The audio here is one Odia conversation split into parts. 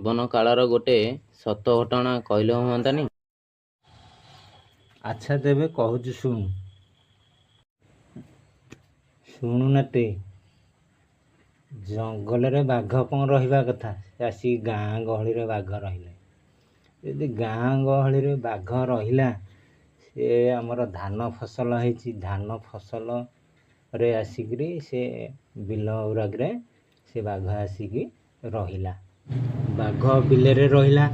ଜୀବନ କାଳର ଗୋଟେ ସତ ଘଟଣା କହିଲେ ହୁଅନ୍ତାନି? ଆଚ୍ଛା, ତେବେ କହୁଛି ଶୁଣୁ। ଶୁଣୁ ନାତି, ଜଙ୍ଗଲରେ ବାଘ କ'ଣ ରହିବା କଥା, ସେ ଆସିକି ଗାଁ ଗହଳିରେ ବାଘ ରହିଲେ। ଯଦି ଗାଁ ଗହଳିରେ ବାଘ ରହିଲା, ସେ ଆମର ଧାନ ଫସଲ ହେଇଛି, ଧାନ ଫସଲରେ ଆସିକିରି ସେ ବିଲ ଗୁଡ଼ାକରେ ସେ ବାଘ ଆସିକି ରହିଲା। ବାଘ ବିଲରେ ରହିଲା।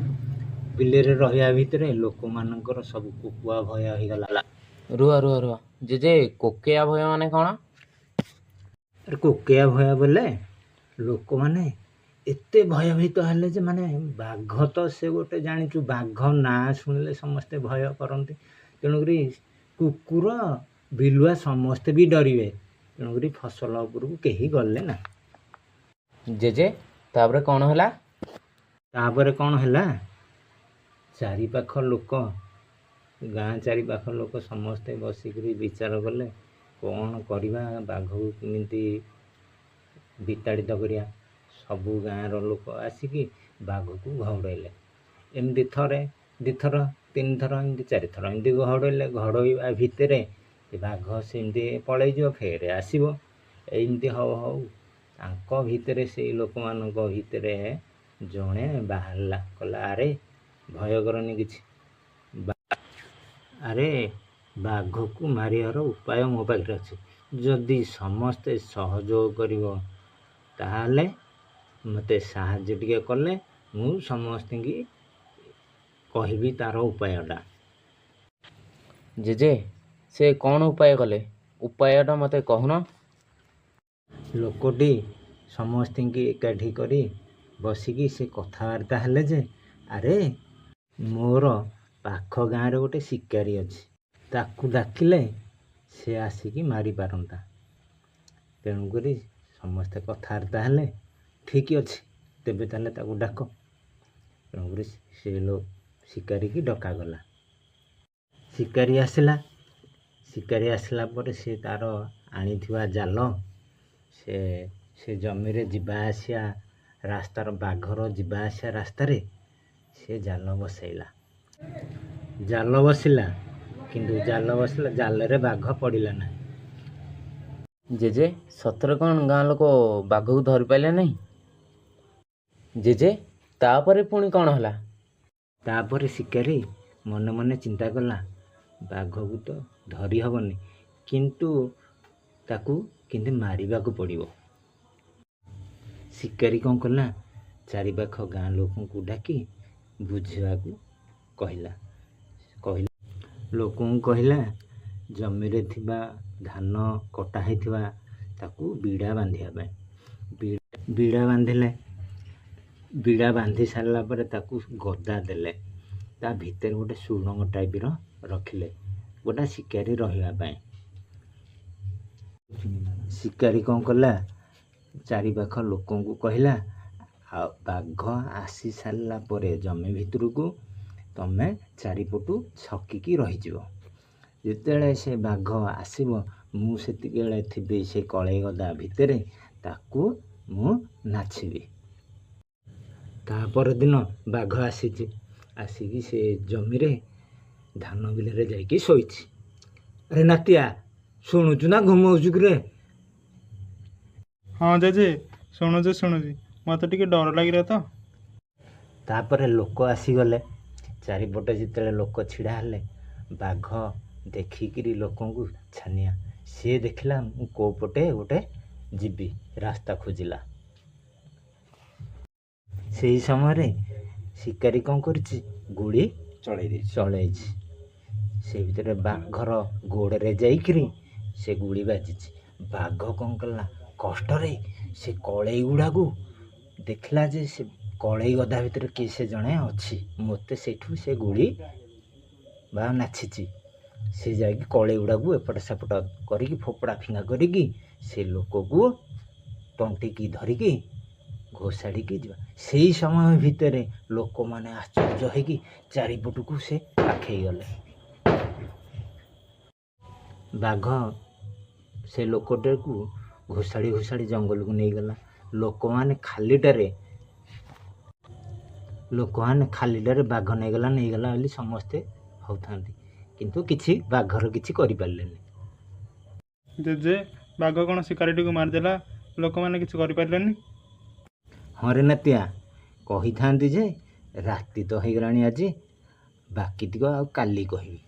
ବିଲରେ ରହିବା ଭିତରେ ଲୋକମାନଙ୍କର ସବୁ କୋକୁଆ ଭୟ ହେଇଗଲା। ରୁହ ରୁହ ରୁହ ଜେଜେ, କୋକେଆ ଭୟ ମାନେ କ'ଣ? ଆରେ, କୋକେଆ ଭୟ ବୋଲେ ଲୋକମାନେ ଏତେ ଭୟଭୀତ ହେଲେ ଯେ, ମାନେ ବାଘ ତ ସେ ଗୋଟେ ଜାଣିଛୁ, ବାଘ ନାଁ ଶୁଣିଲେ ସମସ୍ତେ ଭୟ କରନ୍ତି। ତେଣୁକରି କୁକୁର ବିଲୁଆ ସମସ୍ତେ ବି ଡରିବେ। ତେଣୁକରି ଫସଲ ଉପରକୁ କେହି ଗଲେ ନାହିଁ। ଜେଜେ, ତାପରେ କ'ଣ ହେଲା? ତାପରେ କ'ଣ ହେଲା, ଚାରିପାଖ ଲୋକ, ଗାଁ ଚାରିପାଖ ଲୋକ ସମସ୍ତେ ବସିକରି ବିଚାର କଲେ, କ'ଣ କରିବା, ବାଘକୁ କେମିତି ବିତାଡ଼ିତ କରିବା। ସବୁ ଗାଁର ଲୋକ ଆସିକି ବାଘକୁ ଘଉଡ଼େଇଲେ। ଏମିତି ଥରେ, ଦୁଇଥର, ତିନିଥର, ଏମିତି ଚାରିଥର ଏମିତି ଘଉଡ଼େଇଲେ। ଘଉଡ଼େଇବା ଭିତରେ ସେ ବାଘ ସେମିତି ପଳେଇଯିବ, ଫେରେ ଆସିବ। ଏମିତି ହଉ ହଉ ତାଙ୍କ ଭିତରେ, ସେଇ ଲୋକମାନଙ୍କ ଭିତରେ ଜଣେ ବାହାରିଲା, କହିଲା, "ଆରେ ଭୟ କରନି କିଛି, ଆରେ ବାଘକୁ ମାରିବାର ଉପାୟ ମୋ ପାଖରେ ଅଛି। ଯଦି ସମସ୍ତେ ସହଯୋଗ କରିବ, ତାହେଲେ ମୋତେ ସାହାଯ୍ୟ ଟିକେ କଲେ ମୁଁ ସମସ୍ତଙ୍କୁ କହିବି ତାର ଉପାୟଟା।" ଜେଜେ, ସେ କ'ଣ ଉପାୟ କଲେ? ଉପାୟଟା ମୋତେ କହୁନ। ଲୋକଟି ସମସ୍ତଙ୍କୁ ଏକାଠି କରି ବସିକି ସେ କଥାବାର୍ତ୍ତା ହେଲେ ଯେ, ଆରେ ମୋର ପାଖ ଗାଁରେ ଗୋଟେ ଶିକାରୀ ଅଛି, ତାକୁ ଡାକିଲେ ସେ ଆସିକି ମାରିପାରନ୍ତା। ତେଣୁକରି ସମସ୍ତେ କଥାବାର୍ତ୍ତା ହେଲେ, ଠିକ୍ ଅଛି, ତେବେ ତାହେଲେ ତାକୁ ଡାକ। ତେଣୁକରି ସେ ଶିକାରୀକି ଡକାଗଲା। ଶିକାରୀ ଆସିଲା। ଶିକାରୀ ଆସିଲା ପରେ ସେ ତାର ଆଣିଥିବା ଜାଲ ସେ ସେ ଜମିରେ ଯିବା ଆସିବା ରାସ୍ତାର, ବାଘର ଯିବା ଆସିବା ରାସ୍ତାରେ ସେ ଜାଲ ବସେଇଲା। ଜାଲ ବସିଲା, କିନ୍ତୁ ଜାଲ ବସିଲା, ଜାଲରେ ବାଘ ପଡ଼ିଲା ନାହିଁ। ଜେଜେ, ସତରେ କ'ଣ ଗାଁ ଲୋକ ବାଘକୁ ଧରିପାରିଲେ ନାହିଁ? ଜେଜେ, ତାପରେ ପୁଣି କ'ଣ ହେଲା? ତାପରେ ଶିକାରୀ ମନେ ମନେ ଚିନ୍ତା କଲା, ବାଘକୁ ତ ଧରି ହେବନି, କିନ୍ତୁ ତାକୁ କେମିତି ମାରିବାକୁ ପଡ଼ିବ। ଶିକାରୀ କ'ଣ କଲା, ଚାରିପାଖ ଗାଁ ଲୋକଙ୍କୁ ଡାକି ବୁଝିବାକୁ କହିଲା। କହିଲା, ଲୋକଙ୍କୁ କହିଲା, ଜମିରେ ଥିବା ଧାନ କଟା ହେଇଥିବା ତାକୁ ବିଡ଼ା ବାନ୍ଧିବା ପାଇଁ। ବିଡ଼ା ବାନ୍ଧିଲେ। ବିଡ଼ା ବାନ୍ଧି ସାରିଲା ପରେ ତାକୁ ଗଦା ଦେଲେ। ତା ଭିତରେ ଗୋଟେ ସୁଡ଼ଙ୍ଗ ଟାଇପର ରଖିଲେ, ଗୋଟେ ଶିକାରୀ ରହିବା ପାଇଁ। ଶିକାରୀ କ'ଣ କଲା, ଚାରିପାଖ ଲୋକଙ୍କୁ କହିଲା, ଆଉ ବାଘ ଆସି ସାରିଲା ପରେ ଜମି ଭିତରକୁ ତମେ ଚାରିପଟୁ ଛକିକି ରହିଯିବ। ଯେତେବେଳେ ସେ ବାଘ ଆସିବ, ମୁଁ ସେତିକିବେଳେ ଥିବି ସେ କଳେଇ ଗଦା ଭିତରେ, ତାକୁ ମୁଁ ନାଛିବି। ତା ପରଦିନ ବାଘ ଆସିଛି। ଆସିକି ସେ ଜମିରେ ଧାନ ବିଲରେ ଯାଇକି ଶୋଇଛି। ଆରେ ନାତିଆ, ଶୁଣୁଛୁ ନା ଘୁମଉଛୁ କିରେ? ହଁ ଜେଜେ, ଶୁଣୁଛି ଶୁଣୁଛି। ମୋତେ ଟିକେ ଡର ଲାଗିଲା ତ। ତାପରେ ଲୋକ ଆସିଗଲେ। ଚାରିପଟେ ଯେତେବେଳେ ଲୋକ ଛିଡ଼ା ହେଲେ, ବାଘ ଦେଖିକିରି ଲୋକଙ୍କୁ ଛାନିଆ। ସିଏ ଦେଖିଲା, ମୁଁ କୋଉ ପଟେ ଗୋଟେ ଯିବି, ରାସ୍ତା ଖୋଜିଲା। ସେଇ ସମୟରେ ଶିକାରୀ କ'ଣ କରିଛି, ଗୁଳି ଚଳେଇ ଦେଇଛି। ଚଳେଇଛି। ସେ ଭିତରେ ବାଘର ଗୋଡ଼ରେ ଯାଇକିରି ସେ ଗୁଳି ବାଜିଛି। ବାଘ କ'ଣ କଲା, କଷ୍ଟରେ ସେ କଳେଇ ଗୁଡ଼ାକୁ ଦେଖିଲା ଯେ ସେ କଳେଇ ଗଦା ଭିତରେ କିଏ ସେ ଜଣେ ଅଛି, ମୋତେ ସେଇଠୁ ସେ ଗୁଳି ବା ନାଛିଛି। ସେ ଯାଇକି କଳେଇ ଗୁଡ଼ାକୁ ଏପଟ ସେପଟ କରିକି, ଫୋପଡ଼ା ଫିଙ୍ଗା କରିକି, ସେ ଲୋକକୁ ତଣ୍ଟିକି ଧରିକି ଘୋଷାଡ଼ିକି ଯିବା। ସେଇ ସମୟ ଭିତରେ ଲୋକମାନେ ଆଶ୍ଚର୍ଯ୍ୟ ହେଇକି ଚାରିପଟକୁ ସେ ପାଖେଇ ଗଲେ। ବାଘ ସେ ଲୋକଟାକୁ ଘୋଷାଡ଼ି ଘୋଷାଡ଼ି ଜଙ୍ଗଲକୁ ନେଇଗଲା। ଲୋକମାନେ ଖାଲିଟାରେ ଲୋକମାନେ ଖାଲିଟାରେ ବାଘ ନେଇଗଲା ନେଇଗଲା ବୋଲି ସମସ୍ତେ ହେଉଥାନ୍ତି, କିନ୍ତୁ କିଛି ବାଘର କିଛି କରିପାରିଲେନି। ଜେଜେ, ବାଘ କ'ଣ ଶିକାରୀଟିକୁ ମାରିଦେଲା, ଲୋକମାନେ କିଛି କରିପାରିଲେନି? ହଁ ରେ ନାତିଆ, କହିଥାନ୍ତି ଯେ ରାତି ତ ହେଇଗଲାଣି ଆଜି, ବାକି ତିକ ଆଉ କାଲି କହିବି।